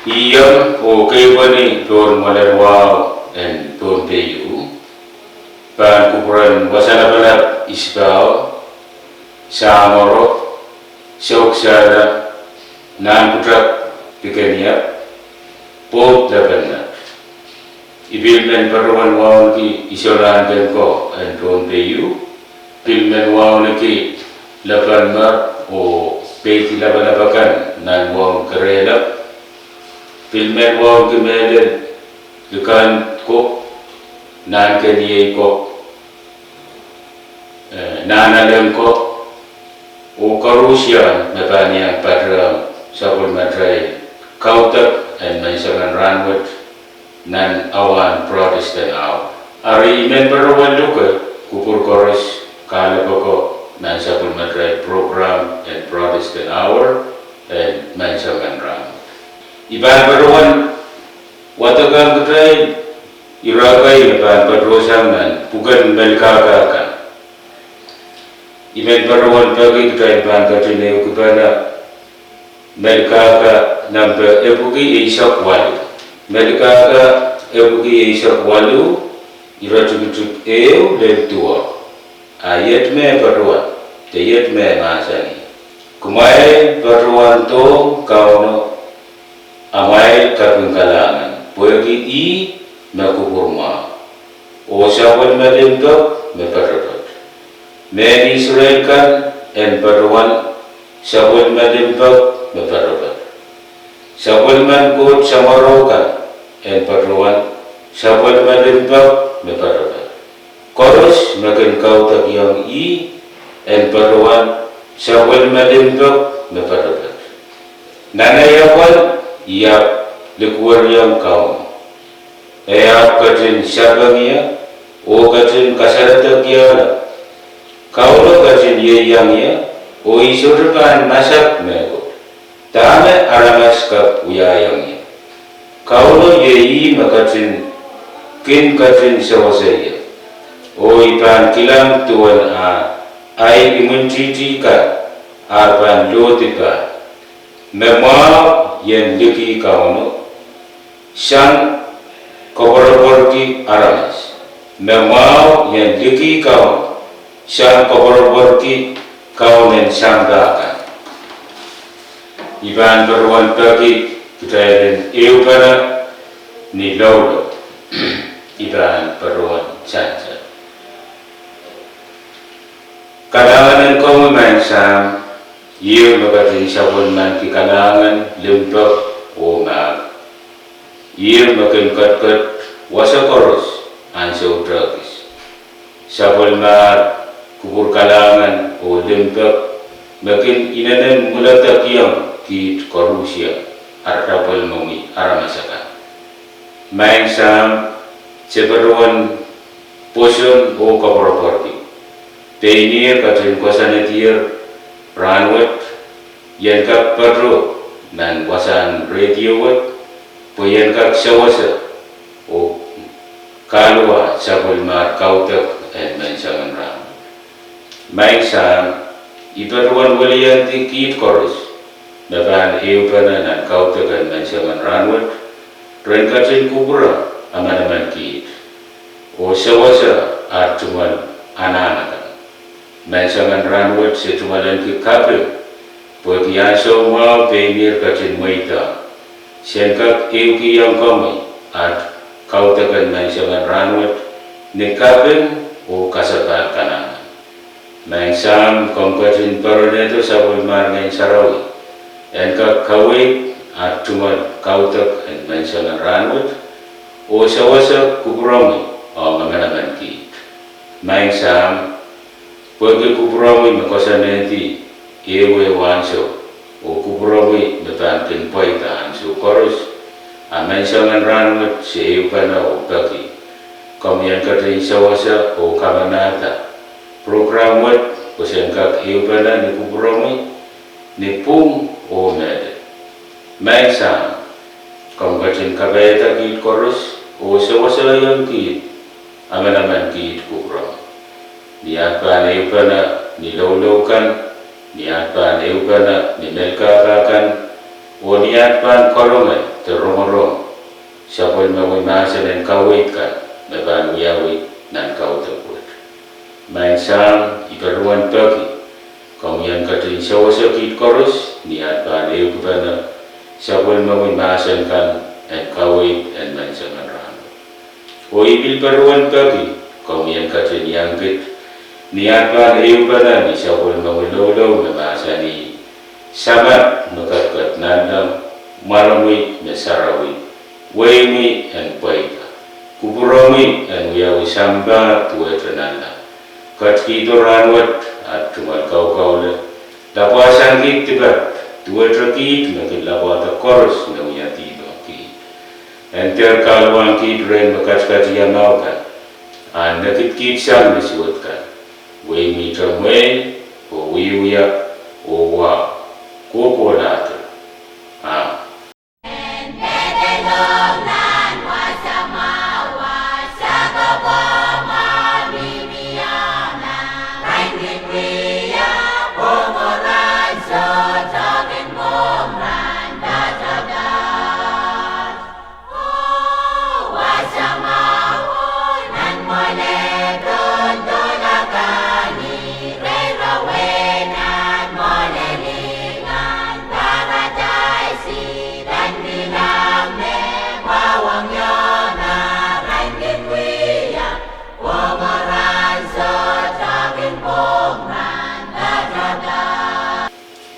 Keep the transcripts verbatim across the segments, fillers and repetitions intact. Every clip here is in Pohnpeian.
Iang oh keipweni pohn mwoalen wahu en Pohnpei u pahn kupwuren Wasalapalap Isipao, Samoro, Souksala, Nahnpwutak Pikeniap, Pope Lepennat. I pil men patohwan wauneki Isolan Ken ko en Pohnpei u, pil men wauneki Lepanmar oh peidi lapalap akan nan waun Kereilap, pil men wauneki mehlel Likand ko, Nahnkeniei ko, eh, Nahnalek ko, oh koarusie me pahn iang patehng sapwellimatail kaudok en menseng en rahnwet nan awahn Protestant Hour. Ari I men patohwan luke kupwur koaros kahlap ko nan sapwellimatail program en Protestant Hour en menseng en rahnwet. I pahn patohwan wadekehng kitail ire kei me pahn patohsang nan pwuken Melkahka kan. I men patohwan peki kitail pahn ketin ehukipene Melkahka nempe epwiki eisek waluh. Melkahka epwiki eisek waluh, iretikitik ehu lel duwau. A iet me patohwan, de iet me mahsanih: Kumwail patohwan dohng Kauno amwail kaping kalahngan, pwehki ih me kupwur mwahu, oh sapwellime limpoak me poatopoat. Mehn Israel kan en patohwan sapwellime limpoak me poatopoat. Sapwellimen Koht samworo kan en patohwan sapwellime limpoak me poatopoat. Koaros me kin kaudokiong ih en patohwan sapwellime limpoak me poatopoat. Nan ei apwal I ahpw likwerihong Kauno. E ahpw ketin sapeng ie oh ketin kasaledokihala. Kauno ketin ieiang ie oh I sohte pahn masak mehkot. Dahme aramas kak wiahiong ie? Kauno iei ih me ketin, kin ketin sewese ie. Oh I pahn kilang duwen ah ahi imwintihti kan ar pahn lohdi pah. Me mwahu ien liki Kauno sang koapworopworki aramas. Me mwahu ien liki Kauno sang koapworopworki kaun en sampah kan. I pahn patohwan peki kitail en ehupene ni loulou. I pahn patohwan sansal. Kalahngan en komwi Maing Sahm, ieu me ketin sapwellimaniki kalahngan, limpoak oh mahk. Ieu me kin ketiket wasa koaros ansou tehkis. Sapwellimahr kupwur kalahngan oh limpoak me kin inenen mwuledokiong kiht koarusie, ar sapwellimomwi aramas akan. Maing Sahm, se patohwan pwoson oh koapworopworki pein ihr ketin koasoanedier rahnwet, ien kak patoh nan wasahn radio wet pwe ien kak sewese oh kaluwa sapwellimahr kaudok en menseng en rahnwet. Maing Sahm, I patohwan wiliandi kiht koaros me pahn ehupene nan kaudok en menseng en rahnwet, ren ketin kupwure emenemen kiht oh sewese ar tungoal anahn akan. Menseng en rahnwet se tungoalenki kaping pwehki ansou mwahu pein ihr ketin mweidohng. Sen kak ehukihong komwi at kaudok en menseng en rahnwet ni kaping oh kasapahl kanengamah. Maing Sahm, komw ketin poaronehdo sapwellimahr Ngehn Sarawi en kak kaweid at tungoal kaudok en menseng en rahnwet oh sewese kupwuromwi ong emenemen kiht. Maing Sahm, pwehki kupwuromwi me koasoanehdi ehuehu ansou oh kupwuromwi me pahn kin pweida ansou koaros, a menseng en rahnwet se ehupene oh peki komwi en ketin sewese oh kamanahda program wet pwe sen kak ehupene ni kupwuromwi ni pwung oh mehlel. Maing Sahm, komw ketin kapaiada kiht koaros oh sewesehiong kiht emenemen kiht kupwuromwi. Ni at pahn ehupene ni loulou kan, ni at pahn ehupene ni Melkahka kan, Oh ni aht pahn karonge de rongorong sapwellimomwi mahsen en kaweid kan me pahn wiawi nan kaudok wet. Maing Sahm, I patohwan peki komwi en ketin sewese kiht koaros ni aht pahn ehukipene sapwellimomwi mahsen kan en kaweid en menseng en rahn. Oh I pil patohwan peki komwi en ketin iang kiht ni aht pahn ehupene ni sapwellimomwi loulou me mahsanih: Samat me ketiket nanleng, mwaromwi me sarawi, weimwi en pweida, kupwuromwi en wiawi sampah duwehte nanleng. Ketikihdo rahnwet aht tungoal kaukaula, lapwasang kiht dipat duwehte kiht me kin lapwada koaros me wia dihpek kiht. En dehr kahluwahn kiht rehn me ketiket iamau kan, a nekid kiht sang ni suwed kan. Weimwihte mwehi, oh wiewia, oh wahu, kohkohlahte. Amen.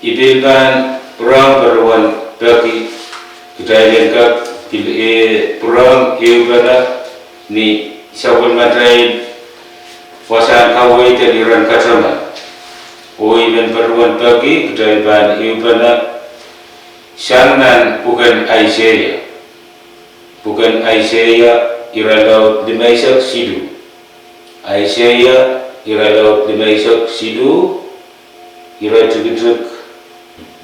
I pil pahn pwurehng patohwan peki kitail en kak pil, eh, pwurehng ehupene ni sapwellimatail wasahn kaweid en iren kataman. Oh I men patohwan peki kitail pahn ehupene sang nan pwuken Aiseia. Pwuken Aiseia, irelaud limeisek siluh. Aiseia, irelaud limeisek siluh, iretikitik,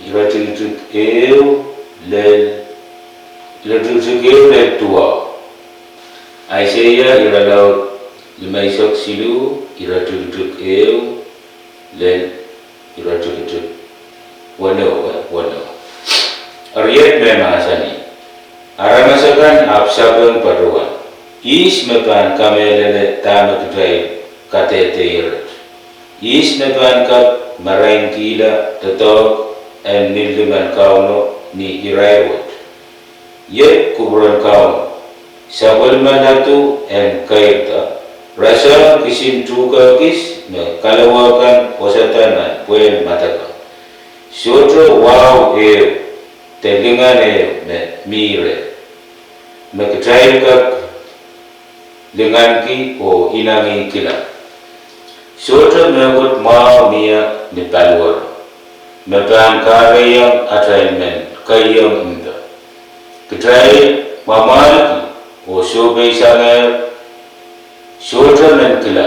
iretikitik ehu lel, iretikitik ehu lel duwau. Aiseia, irelaud limeisek siluh, iretikitik ehu lel iretikitik weneu, eh, weneu. Eri iet me mahsanih: Aramas akan ahpw sapeng patohwan: Ihs me pahn kamehlele dahme kitail kadehdehiret? Ihs me pahn kak marainkihla doadoahk en nin limen Kauno ni irair wet? Iet kupwuren Kauno: Sapwellime ladu en keirda, rasehng kisin tuhke kis me kalowe kan wosada nan pwehl madaka. Sohte wahu ehu de lingan ehu me mi reh me kitail kak linganki oh inengieng kihla. Sohte mehkot mwahu mie ni paliwere me pahn kahrehiong atail men keiong mpe. Kitail mwamwahlki oh sohpeisangehr, sohte men kihla.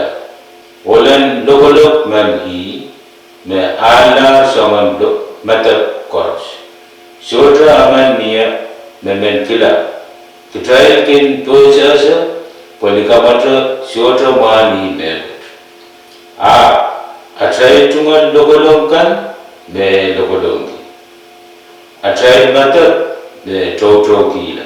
Ohlen lokolok men ih me ahlahr soangen lo-, medek koaros. Sohte emen mie me men kihla. Kitail kin pohisehse pwe likamwete sohte mwahn ih mehkot. Ahpw atail tungoal lokolong kan me lokolongki. Atail medek me toutoukihla.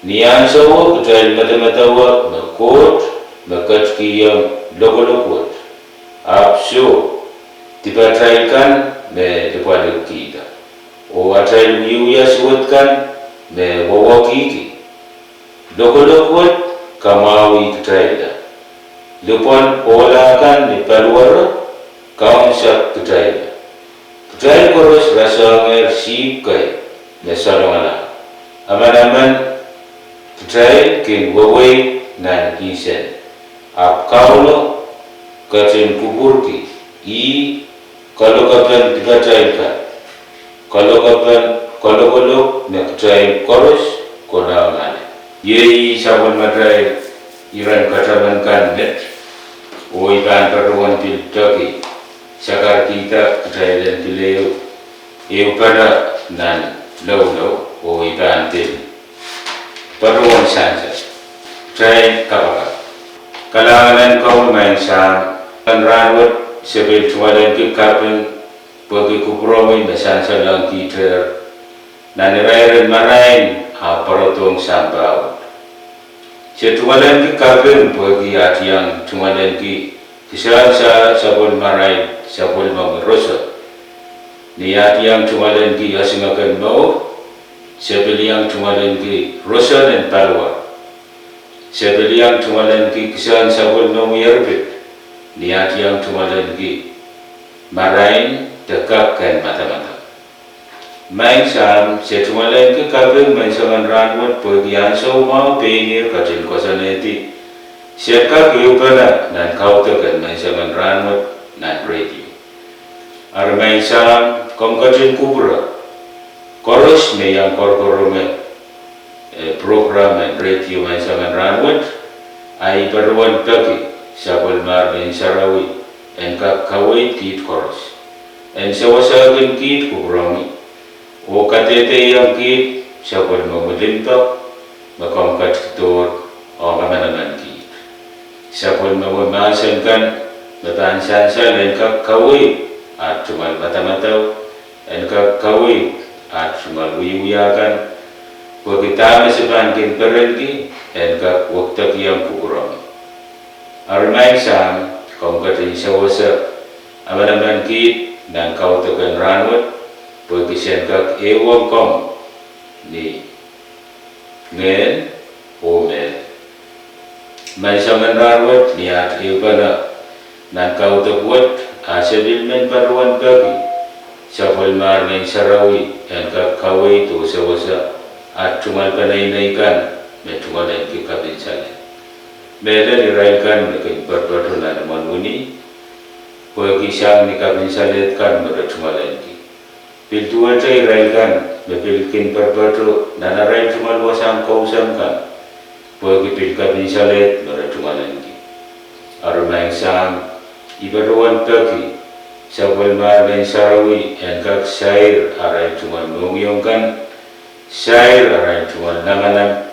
Ni ansouo kitail medemedewe me Koht me ketikihong lokolok wet. Ahpw soh, dipatail kan me lipwalikihda. Oh atail wiewia suwed kan me wewekihki. Lokolok wet kamwahwih kitailla. Lipwen ohla kan ni paliwere kaunsak kitailla. Kitail koaros rasehng sihpw kei me salongala. Emenemen kitail kin weweid nan insen. Ahpw Kauno ketin kupwurki ih kalokapen dipatail kan, kalokapen, kalokolok me kitail koaros konehng ale. Iei sapwellimatail iren kataman kan met, oh I pahn patohwan pil peki sakarkihda kitail en pil ehu, ehupene nan loulou, oh I pahn pil patohwan sansal. Kitail kapakap. Kalahngan en Kauno Maing Sahm, en rahnwet se pil tungoalenki kaping pwehki kupwuromwi me sansalehng kihter. nan irair en marain ahpw pwarodohng sampah wet. Se tungoalenki kaping pwehki at iang tungoalenki kisehn sa- sapwellime marain, sapwellimomwi roson. Ni at iang tungoalenki esingek en mour, se pil iang tungoalenki roson en paliwar. Se pil iang tungoalenki kisehn sapwellimomwi erpit, ni at iang tungoalenki marain de kak ken madamadau. Maing Sahm, se tungoalenki kaping menseng en rahnwet pwehki ansou mwahu pein ihr ketin koasoanehdi se kak ehupene nan kaudok en menseng en rahnwet nan radio. Ari Maing Sahm, komw ketin kupwure koaros me iang korokorong eh, program en radio menseng en rahnwet, a I patohwan peki sapwellimomwi Ngehn Sarawi en kak kaweid kiht koaros, en sewesehkin kiht kupwuromwi, oh kadehdehiong kiht sapwellimomwi limpoak me komw ketikidohr ong emenemen kiht. Sapwellimomwi mahsen kan me pahn sansal en kak kaweid at tungoal madamadau, en kak kaweid at tungoal wiewia kan, pwehki dahme se pahn kin perenki en kak wekidekihong kupwuromwi. Ari Maing Sahm, komw ketin sewese emenemen kiht nan kaudok en rahnwet, pwehki sen kak ehuong komw ni ngehn oh mehlel. Menseng en rahnwet ni at ehupene nan kaudok wet, a se pil men patohwan peki sapwellimomwi Ngehn Sarawi en kak kaweid oh sewese at tungoal peneinei kan me tungoalenki kapinsaled. Mehlel irail kan me kin poatopoat nan imwen wini, pwehki sang ni kapinsaled kan me re tungoalenki. Pil duwehte irail kan me pil kin poatopoat nan arail tungoal wasahn kousoan kan, pwehki pil kapinsaled me re tungoalenki. Ari Maing Sahm, I patohwan peki sapwellimomwi Ngehn Sarawi en kak sair arail tungoal mohngiong kan, sair arail tungoal lamalam,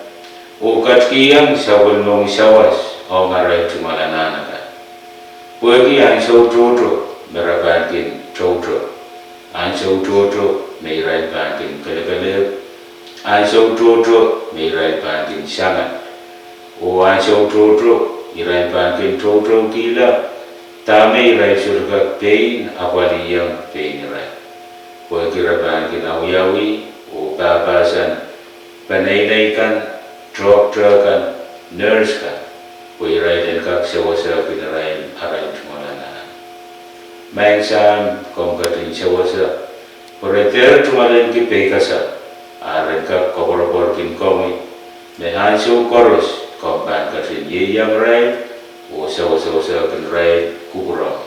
oh ketikihong sapwellimomwi sawas ong arail tungoal anahn akan. Pwehki ansou tohto me re pahn kin toutou, ansou tohto me irail pahn kin kelekelehpw, ansou tohto me irail pahn kin sangal, oh ansou tohto irail pahn kin toutoukihla dahme irail sohte kak pein apwalihong pein irail. Pwehki re pahn kin awiawi oh pahpahsan peneinei kan, tohtohr kan, nurse kan, pwe irail en kak sewesehkin irail arail tungoal anahn. Maing Sahm, komw ketin sewese pwe re dehr tungoalenki peikasap, a ren kak koapworopworki komwi me ansou koaros komw pahn ketin ieiang irail oh sewesewesehkin irail kupwuromwi.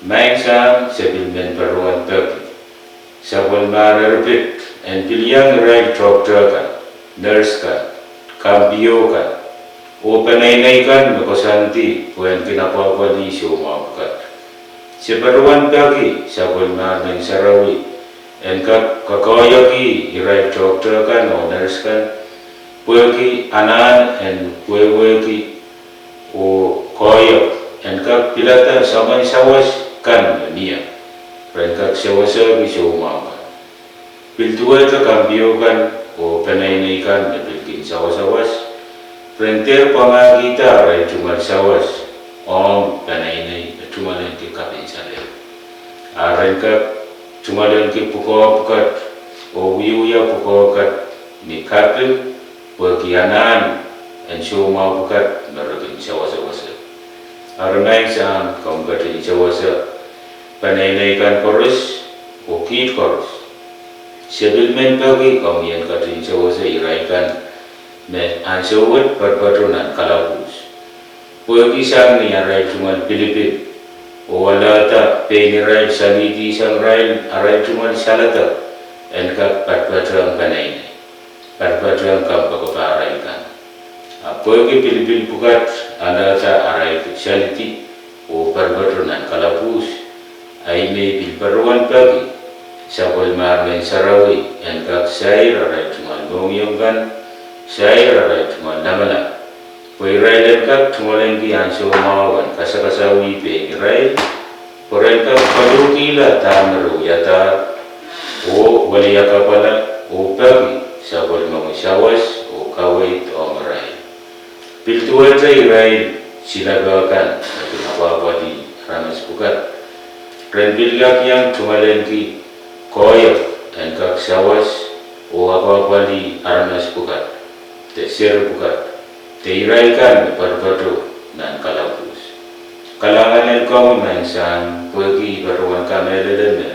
Maing Sahm, se pil men patohwan peki sapwellimomwi erpit en pil iang irail tohtohr kan, nurse kan, kampio kan, oh peneinei kan me koasoandi pwehn kin apwahpwalih soumwahu pwukat. Se patohwan peki sapwellimomwi Ngehn Sarawi en kak koahieki irail tohtohr kan oh nurse kan, pwehki anahn en wehwehki oh koahiek en kak pilada soangen sawas kan me mie, ren kak sewesehki soumwahu kan. Pil duwehte kampio kan oh peneinei kan me pil kin sawasawas, ren dehr pwangahkihda arail tungoal sawas ong peneinei me tungoalenki kapinsaled, a ren kak tungoalenki pwukoa pwukat oh wiewia pwukoa pwukat ni kaping, pwehki anahn en soumwahu pwukat me re kin sewesewese. Ari Maing Sahm, komw ketin sewese peneinei kan koaros oh kiht koaros. Se pil men peki komwi en ketin sewese irail kan me ansou wet poatopoato nan kalapwuhs, pwehki sang ni arail tungoal pilipil oh alehda pein irail salihdi sang irail arail tungoal saledek, en kak poatopoatohng peneinei, poatopoatohng kompoakepahrail kan. A pwehki pilipil pwukat alehda arail salihdi oh poatopoato nan kalapwuhs, a I men pil patohwan peki sapwellimomwi Ngehn Sarawi en kak sair arail tungoal mohngiong kan, sair arail tungoal lamalam, pwe irail en kak tungoalenki ansou mwahu en kasakasawih pein irail, pwe ren kak koluhkihla dahme re wiadahr oh weliakapwala oh peki sapwellimomwi sawas oh kaweid ong irail. Pil duwehte irail silape kan me kin apwahpwalih aramas pwukat, ren pil kak iang tungoalenki koahiek en kak sawas oh apwahpwalih aramas pwukat, de seri pwukat, de irail kan me poatopoato nan kalapwuhs. Kalahngan en komwi Maing Sahm, pwehki I patohwan kamehlele me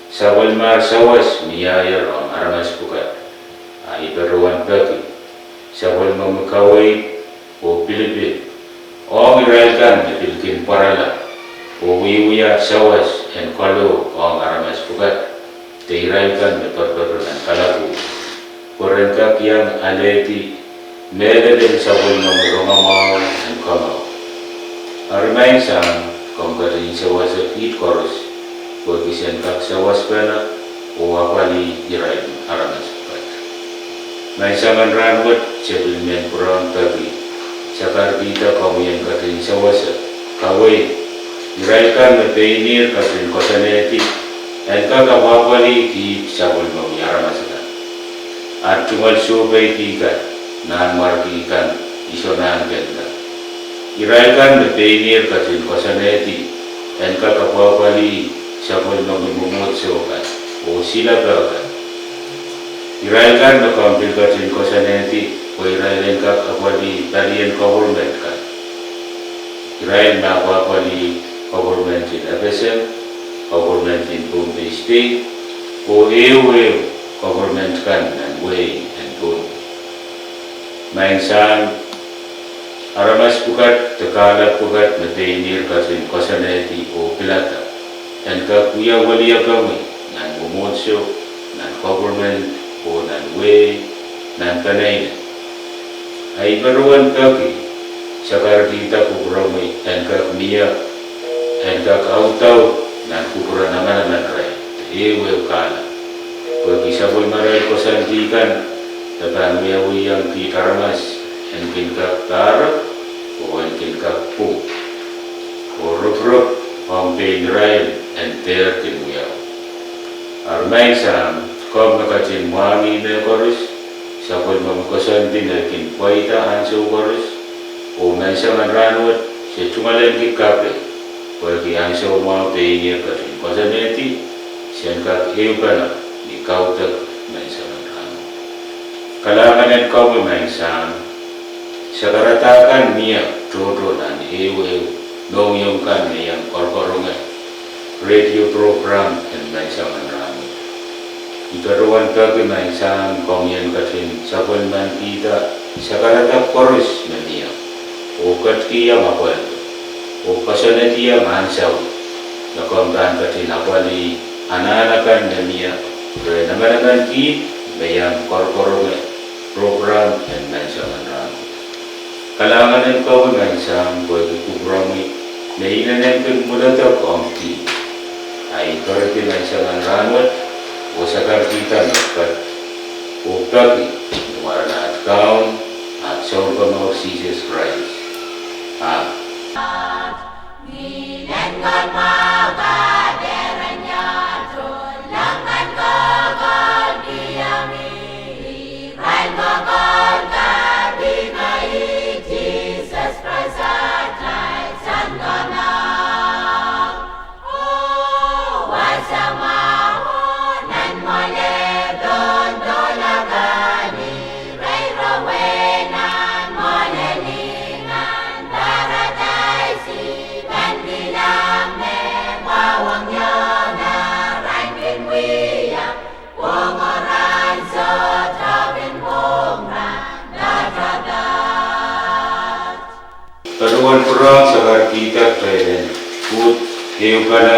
sapwellimahr sawas mieier ong aramas pwukat. A I patohwan peki sapwellimomwi kaweid oh pilipil ong irail kan me pil kin pwarala oh wiewia sawas en kalohk ong aramas pwukat, de irail kan me poatopoato nan kalapwuhs, pwe ren kak iang alehdi mehlel en sapwellimomwi rongamwahu en komour. Eri Maing Sahm, komw ketin sewese kiht koaros pwe kisen kak sawaspene oh apwalih irail aramas pwukat. Maing Sahm, en rahnwet se pil men pwurehng peki sakarkihda komwi en ketin sewese kaweid irail kan me pein ihr ketin koasoanehdi en kak apwahpwalih kiht sapwellimomwi aramas akan. At tungoal soupeidi kan, nanmwarki kan, isonahnken kan, irail kan me pein ihr ketin koasoanehdi en kak apwahpwalih sapwellimomwi mwomwohdiso kan oh silape kan. Irail kan me komw pil ketin koasoanehdi pwe irail en kak apwalih palien koperment kan. Irail me apwahpwalih koperment en FSM, koperment en Pohnpei State, oh ehu ehu koperment kan nan wehi en Pohnpei. Maing Sahm, aramas pwukat de kahlap pwukat me pein ihr ketin koasoanehdi oh pilada en kak wia weliepomwi nan mwomwohdiso, nan koperment, oh nan wehi, nan peneinei. A I patohwan peki sakarkihda kupwuromwi en kak mie, en kak audaud nan kupwure namanaman reh, ehu ehu kahlap, pwehki sapwellimarail koasoandi kan e pahn wiawihong kiht aramas en kin kak pahrek oh en kin kak pwung oh ropirop ong pein irail en dehr kin wiawi. Eri Maing Sahm, komw me ketin mwahngih mehkoaros, sapwellimomwi koasoandi me kin pweida ansou koaros, oh Maing Sahm, en rahnwet se tungoalenki kape pwehki ansou mwahu pein ihr ketin koasoanehdi, sen kak ehupene ni kaudok Maing Sahm, en rahnwet. Kalahngan en komwi Maing Sahm, sakarada kan mie tohto nan ehu ehu mohngiong kan me iang koarkoaronge radio program en Maing Sahm, en rahnwet. I patohwan peki Maing Sahm, komwi en ketin sapwellimanikihda sakarada koaros me mie oh ketikihong apwalih oh koasoanehdiong ansou me komw pahn ketin apwalih anahn akan me mie rehn emenemen kiht me iang koarkoaronge program en Maing Sahm, en rahnwet. Kalahngan en komwi Maing Sahm, pwehki kupwuromwi me inenen kin mwuledek ong dihp. A I pwarada Maing Sahm, en rahnwet, oh sakarkihda mepwukat oh peki ni mwaren at Kaun, at Sounkomour Sises Krais, amen. Patohwan pwurehng sakarkihda kitail en uhd ehupene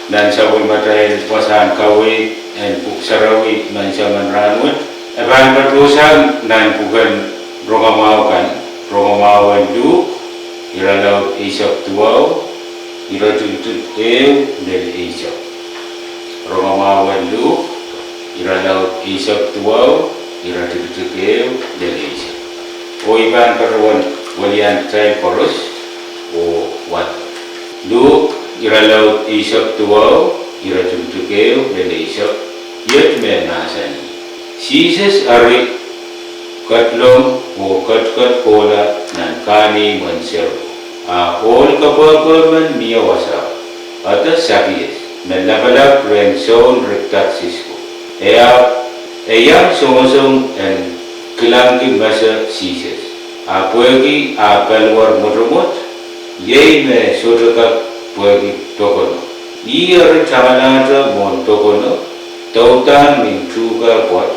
nan sapwellimatail wasahn kaweid en Pwuhk Sarawi Maing Sahm, en rahnwet. E pahn patohsang nan pwuken Rongamwahu kan, Rongamwahu en Luhk, irelaud eisek duwau, iretikitik ehu lel eisek. Rongamwahu en Luhk, irelaud eisek duwau, iretikitik ehu lel eisek. Oh I pahn patohwan welian kitail koaros oh wad. Luhk, irelaud eisek duwau, iretikitik ehu lel eisek, iet me mahsanih: Sises eri ketilong oh ketiket kohla nan kahnimwen seri, a ohl kepwehpwe men mie wasao, ede Sakies, me lapalap rehn soun rik taksisko. E ahpw, e iang songosong en kilangki mese Sises, a pwehki ah paliwar mwotomwot, iei me sohte kak pwehki pokono. Ih eri tangalahte mwohn pokono, doudahng nin tuhke pwoat,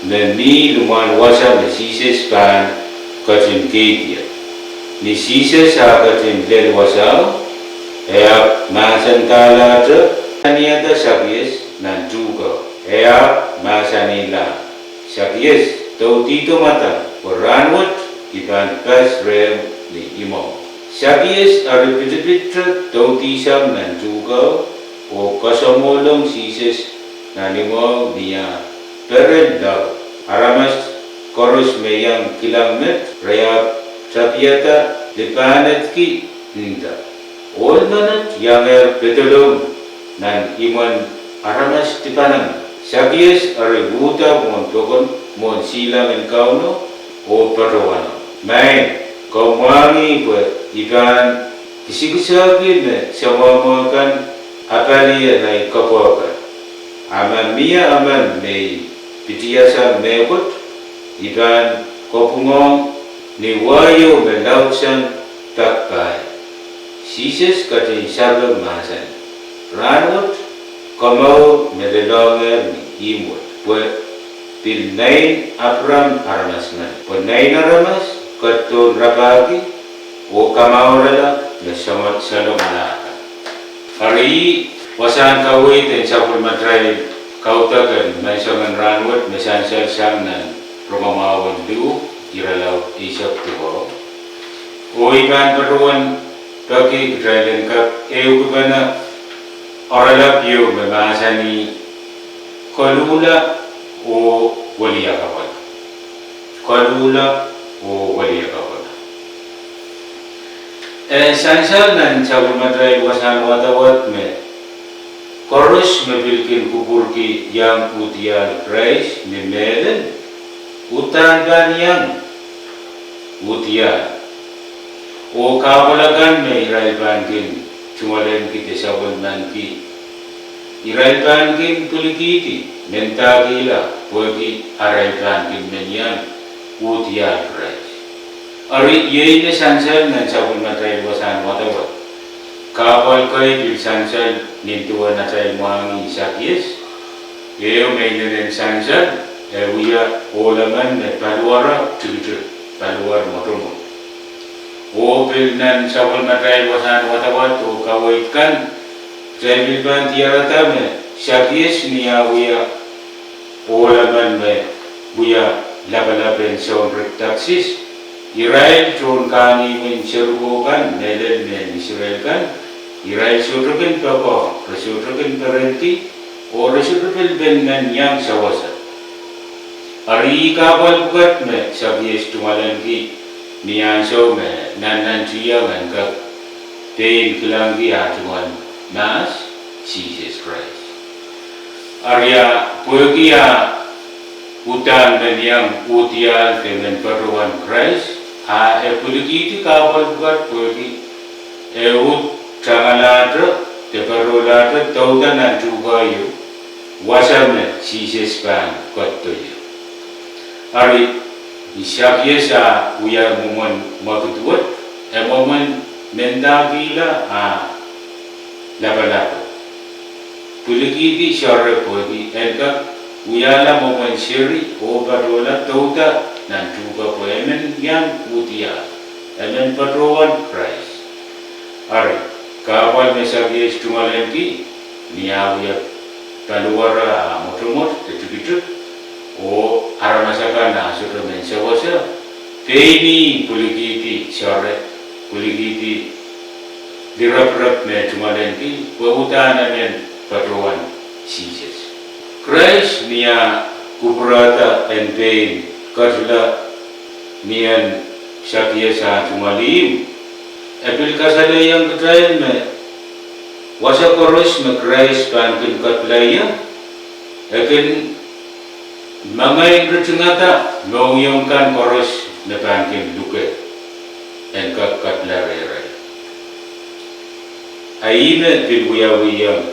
me mi limwahn wasa me Sises pahn ketin keidie. Ni Sises ah ketin lel wasao, e ahpw mahsankahlahte, mahsanihada Sakies nan tuhkeo. E ahpw mahsanihla, Sakies, doudihdo mwadang, pwe rahnwet I pahn pas rehmw ni imwomw. Sakies eri pitipitete doudihsang nan tuhkeo, oh kasamwohlong Sises nan imweo ni ah perel lao. Aramas koaros me iang kilang met, re ahpw tapihada lipahnedki nda, Ohl menet iangehr pedolong nan imwen aramas dipan emen. Sakies eri uhda mwohn pokon mwohn silangin Kauno oh patohwanehr, Maing, komw mwahngih pwe I pahn kisikisehki me semwehmwe kan apalier ahi kepwe kan. A ma mie emen me I pitiasang mehkot, I pahn kopwungohng ni wah ieu me laudsang pak pahieu. Sises ketin sape mahsanih, Rahnwet komour me lelohngehr ni ihmw wet, pwe pil nein Apram aramas men. Pwe Nein Aramas ketidohn rapahki oh kamourala me salongala kan. Eri wasahn kaweid en sapwellimatail kaudok en menseng en rahnwet me sansal sang nan rongamwahu en Luk, irelaud eisek duwau. Oh I pahn patohwan peki kitail en kak ehukipene oaralap ieu me mahsanih, Koluhla oh weliakapwala. Koluhla oh weliakapwala. E sansal nan sapwellimatail wasahn wadawad me koaros me pil kin kupwurki iang uhdiahl Krais ni mehlel, uhdahn pahn iang uhdiahl. Oh kahpwal akan me irail pahn kin tungoalenki de sapwellimaniki, irail pahn kin pwilikihdi, mendahkihla pwehki arail pahn kin men iang uhdiahl Krais. Eri iei me sansal nan sapwellimatail wasahn wadawad. Kahpwal kei pil sansal nin duwen atail mwahngih Sakies. Ehu me inenen sansal, e wia ohl emen me paliwar tikitik, paliwar mwotomwot. Oh pil nan sapwellimatail wasahn wadawad oh kaweid kan, kitail pil pahn diarada me Sakies ni ah wia ohl emen me wia lapalap en soun rik taksis, irail tohn kahnimwen seriko kan, mehlel mehn Israel kan, irail sohte kin poakohng, re sohte kin perenki, oh re sohte pil pil men iang sewese. Eri ih kahpwal pwukat me Sakies tungoalenki ni ansou me nannantihong en kak pein kilangki ah tungoal mahs, Sises Krais. Eri ah pwehki ah uhdahn men iang uhdiahl de men patohwan Krais, a e pwilikihdi kahpwal pwukat pwehki e uhd tangalahte de patohlahte douda nan tuhkeo ieu, wasa me Sises pahn ketido ie. Eri, ni Sakies ah wia mwomwen mwekid wet, e mwomwen mendahkihla ah lapalapo. Pwilikihdi soahng pwehki en kak wiahla mwomwen seri oh patohla douda nan tuhke pwe e men iang uhdiahl, e men patohwan Krais. Eri, kahpwal me Sakies tungoalenki ni ah wia paliwar ah mwotomwot de tikitik, oh aramas akan ah sohte men sewese, pein ih pwilikihdi soahng, pwilikihdi liraparap me tungoalenki pwe uhdahn e men patohwan Sises. Krais ni ah kupwurehda en pein ketila ni en Sakies ah tungoal ihmw, e pil kasalehiong kitail me wasa koaros me Krais pahn kin ketila ie, e kin Mengei ritingada mohngiong kan koaros me pahn kin luke en kak ketla rehrail. A ih me pil wiawiong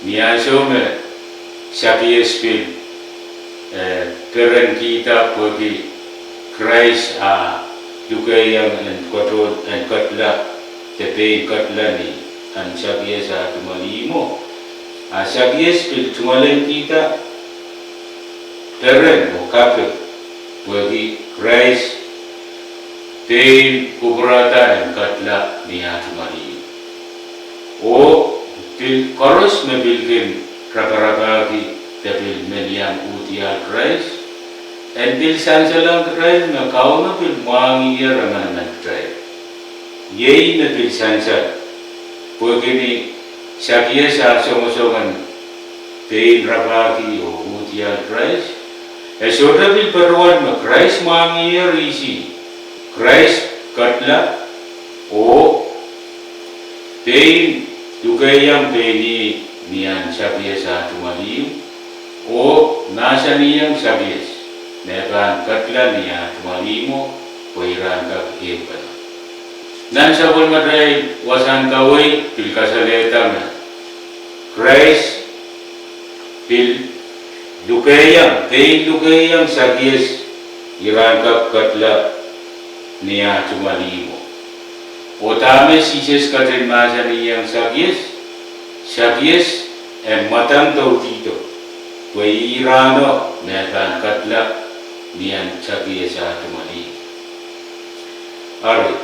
ni ansou me Sakias pil, eh, perenkihda pwehki Krais a lukehiong en koto, en ketla, de pein ketla ni ahn Sakias ah tumwalih mwo. A Sakias pil tungoalenkihda peren oh kaping pwehki Krais pein kupwurada en ketla ni ah tumwalih. Oh pil koaros me pil kin raparapahki de pil men iang uhdiahl Krais, en pil sansalohng kitail me Kauno pil mwahngihier emenemen kitail. Iei me pil sansal, pwehki ni Sakias ah songosong en pein rapahki oh uhdiahl Krais, e sohte pil patohwan me Krais mwahngihier ihs ih. Krais ketla oh pein lukehiong pein ih ni ahn Sakias ah tumwalih, oh mahsanihong Sakias me pahn ketla ni ah tumwalih mwo pwe ira en kak ehupene. Nan sapwellimatail wasahn kaweid pil kasalehda me Krais pil lukehiong, pein lukehiong Sakias ira en kak ketla ni ah tumwalih mwo. Oh dahme Sises ketin mahsanihong Sakias, Sakias en mwadang doudihdo, pwe ih rahno me pahn ketla ni ahn Sakias ah tumwalih. Ari,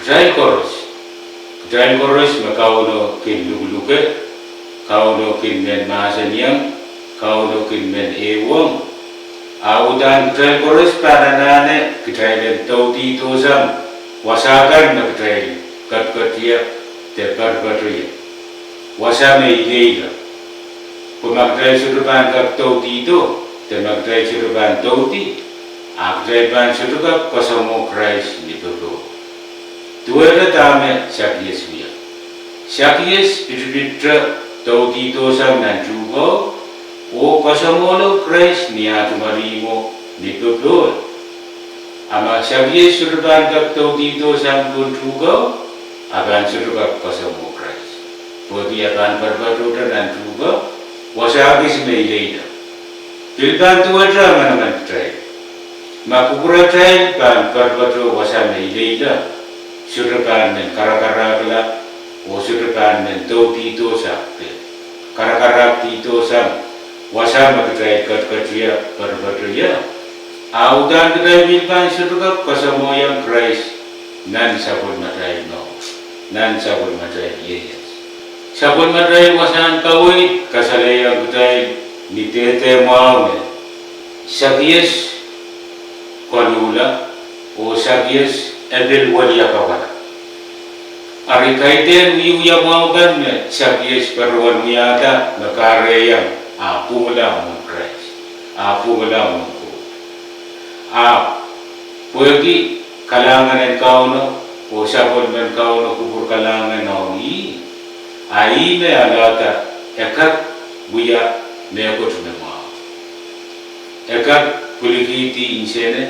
kitail koaros, kitail koaros me Kauno kin lukuluke, Kauno kin men mahsanihong, Kauno kin men ehuong, a uhdahn kitail koaros pahn anahne kitail en doudihdo sang wasa kan me kitail ketiket ie de patopato ie. Wasa me ileila. Pwe ma kitail sohte pahn kak doudihdo, de ma kitail sohte pahn doudi, a kitail pahn sohte kak koasoamwo Krais ni popohl. Duwehte dahme Sakias wia. Sakias pitipit doudihdo sang nan tuhkeo, oh koasoamwohlo Krais ni ah tumwalih mwo ni popohl. A ma Sakias sohte pahn kak doudihdo sang pohn tuhkeo, a pahn sohte kak koasoamwo Krais. Pwehki e pahn patopatohte nan tuhkeo, wasa kis me ileila. Pil pahn duwehte emenemen kitail. Ma kupwuratail pahn patopato wasa me ileila, sohte pahn men karakarahkla, oh sohte pahn men doudihdo sang, de karakarahkdihdo sang wasa me kitail ketiket ie, patopato ie, a uhdahn kitail pil pahn sohte kak koasoamwoiong Krais nan sapwellimatail mour, nan sapwellimatail ieias. Sapwellimatail wasahn kaweid kasalehiong kitail ni dehde mwahu me Sakias koluhla, oh Sakias e pil weliakapwala. Ari kaidehn wiewia mwahu kan me Sakias patohwan wiahda me kahrehiong ah pwungla mwohn Krais, ah pwungla mwohn Koht. Ahpw pwehki kalahngan en Kauno, oh sapwellimen Kauno kupwur kalahngan ong ih, a ih me alehda e kak wia mehkot me mwahu. E kak pwilikihdi nsene,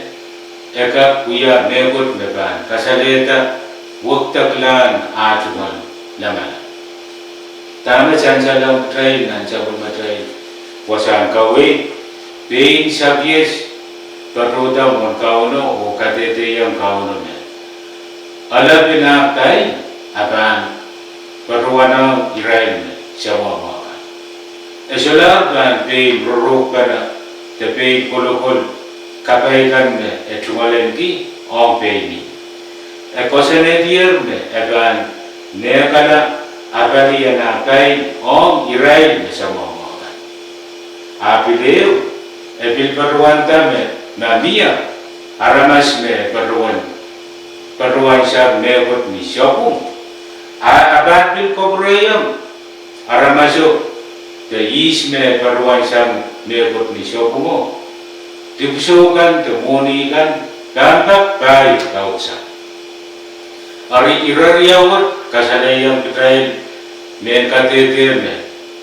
e kak wia mehkot me pahn kasalehda wekdeklahn ah tungoal lamalam. Dahme sansalohng kitail nan sapwellimatail wasahn kaweid, pein Sakias patohda mwohn Kauno oh kadehdehiong Kauno me, ale pil ah pai, a pahn patohwanohng irail me samwamwahu kan. E solahr pahn pein rorohkpene de pein kolokol kapai kan me e tungoalenki ong pein ih. E koasoanehdier me e pahn mehkala apali en ah pai ong irail me samwamwahu kan. A pil ehu, e pil patohwanda me ma mie aramas me patohwan, patohwan sang mehkot ni sapwung, a, a pahn pil koapworopworehiong aramaso de ihs me patohwan sang mehkot ni sapwungo, dipwisou kan de mwohni kan pahn kak pai laudsang. Ari ire riau wet kasalehiong kitail mehn kadehde me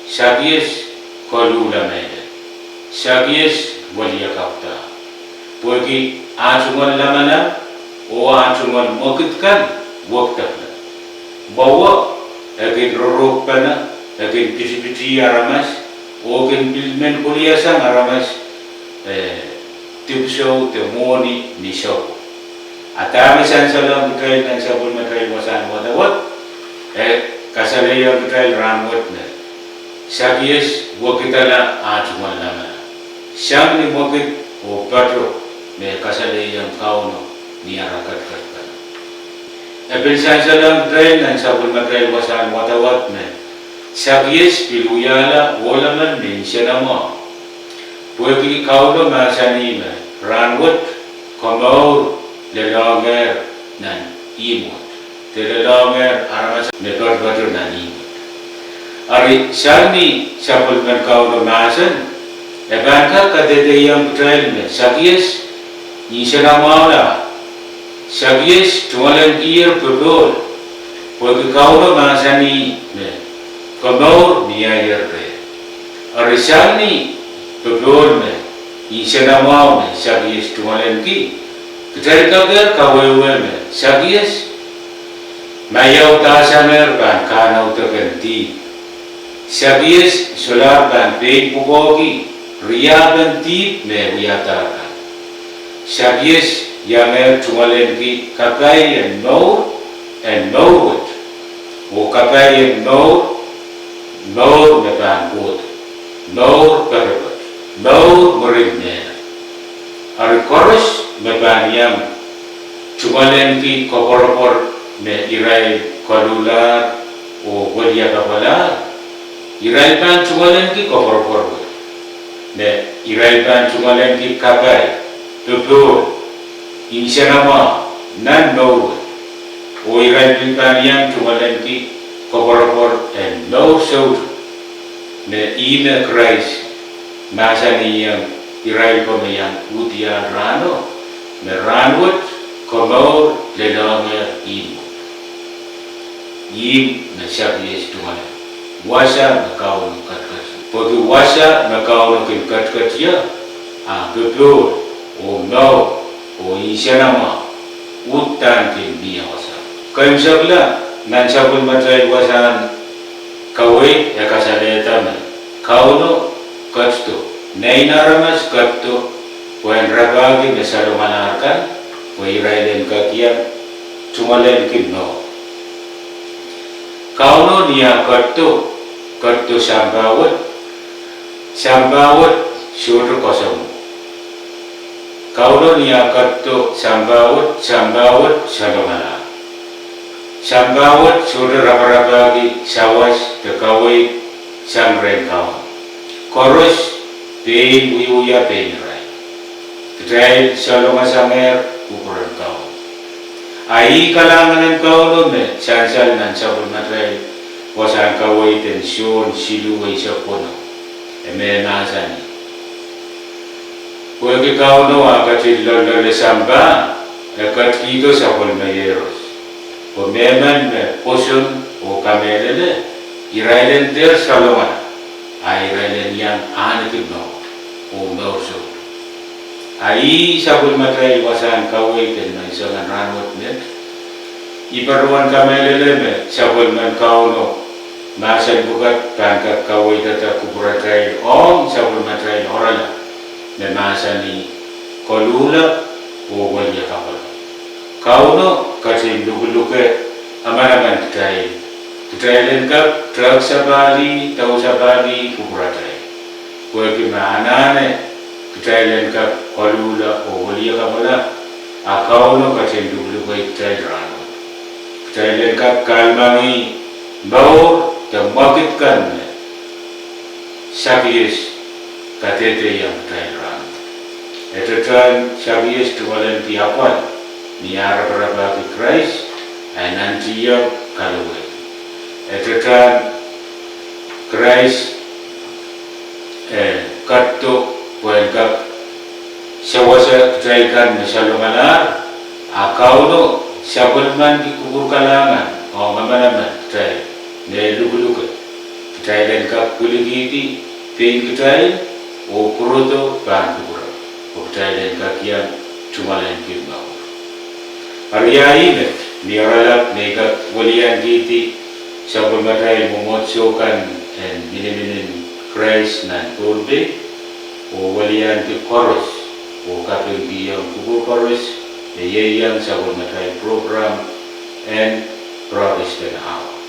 Sakias koluhla mehlel. Sakies weliakapwada pwehki ah tungoal lamalam oh ah tungoal mwekid kan wekidekla. Mwowe, e kin rorohkpene, e kin pitipiti aramas, oh kin pil men koliasang aramas, eh, dipwisou de mwohni ni souko. A dahme sansalohng kitail nan sapwellimatail wasahn wadawad, e kasalehiong kitail rahnwet me Sakies wekidala ah tungoal lamalam, sang ni mwekid oh patoh me kasalehiong Kauno ni ara ketiket kan. E pil sansalohng kitail nan sapwellimatail wasahn wadawad me Sakies pil wiahla ohl emen me nsenamwahu. Pwehki Kauno mahsanih me rahnwet komour lelohngehr nan ihmw wet, de lelohngehr aramas me poatopoato nan ihmw wet. Ari sang ni sapwellimen Kauno mahsen, e pahn kak kadehdehiong kitail me Sakies nsenamwahula. Sakies tungoalenkier popohl, pwehki Kauno mahsanih me komour mieier reh. Ari sang ni popohl me nsenamwahu me Sakies tungoalenki, kitail kakehr kawehwe me Sakies maiaudasangehr pahn kahnaudekin dihp. Sakies solahr pahn pein pwukoahki riahpen dihp me wiadahr kan. Sakies iangehr tungoalenki kapai en mour, en mour wet, oh kapai en mour, mour me pahn kohdo, mour poatopoat, mour mwurin mehla. Ari koaros me pahn iang tungoalenki koapworopwor me irail koluhlahr oh weliakapwalahr, irail pahn tungoalenki koapworopwor wet, me irail pahn tungoalenki kapai, popohl, nsenamwahu nan mour wet, oh irail pil pahn iang tungoalenki koapworopwor en mour soutuk, me ihme Krais mahsanihong irail ko me iang uhdiahr rahno, me rahnwet komour lelohngehr ihmw wet. Ihmw me Sakies tungoale, wasa me Kauno ketiket. Pwehki wasa me Kauno kin ketiket ie, a popohl, oh mour, oh nsenamwahu, uhdahn kin mie wasa. Keimwseklahn nan sapwellimatail wasahn kaweid e kasalehda me Kauno ketido, nein aramas ketido, pwehn rapahki me salongalahr kan, pwe irail en kak iang tungoalenki mour. Kauno ni ah ketido, ketido sampah wet, sampah wet sohte koasoamwo. Kauno ni ah ketido sampah wet, sampah wet salongalahr. Sampah wet sohte raparapahki sawas de kaweid sang rehn Kauno. Koaros pein wiewia pein irail. Kitail salongasangehr kupwuren Kauno. A ih kalahngan en Kauno me sansal nan sapwellimatail wasahn kaweid en Sohn siluh eisek weneu, e me mahsanih: Pwehki Kauno ah ketin loalloale sampah, e ketikihdo sapwellime iehros. Pwe mehmen me pwoson oh kamehlele, irail en dehr salongala, a irail en iang ahneki mour, oh mour soutuk. A ih sapwellimatail wasahn kaweid en menseng en rahnwet met. I patohwan kamehlele me sapwellimen Kauno mahsen pwukat pahn kak kaweidada kupwuratail ong sapwellimatail oarala me mahsanih koluhla oh weliakapwala. Kauno ketin lukuluke emenemen kitail, kitail en kak tehk sapahlih, dau sapahlih kupwuratail. Pwehki ma anahne kitail en kak koluhla oh weliakapwala, a Kauno ketin lukulukei kitail rahnwet. Kitail en kak kahlemengih mour de mwekid kan me Sakies kadehdehiong kitail rahnwet. E tetehn Sakies tungoalenki apwal ni ah raparapahki Krais, a e nantihong kaluwet. E tetehn Krais, eh, ketido pwehn kak sewese kitail kan me salongalahr, a Kauno sapwellimanki kupwur kalahngan ong emenemen kitail me lukuluke. Kitail en kak pwilikihdi pein kitail, Oh pwurodo pahn kupwure, oh kitail en kak iang tungoalenki mour. Eri ia ih met ni oaralap me I kak weliankihdi sapwellimatail mwomwohdiso kan en miniminin Krais nan Pohnpei, oh weliandi koaros, oh kapingkihong kupwur koaros me ieiang sapwellimatail program en Protestant Hour.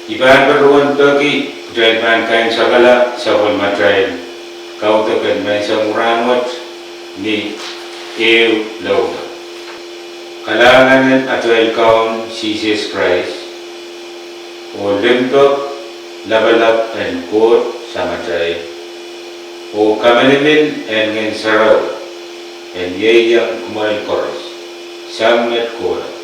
I pahn pil pwurodo peki kitail pahn kaimwisekala sapwellimatail kaudok en menseng rahnwet ni ehu lohpwu. Kalahngan en atail Kaun Sises Krais, oh limpoak lapalap en Koht Samatail, oh kamenimin en Ngehn Sarawi, en ieiang kumwail koaros, sang met kohla.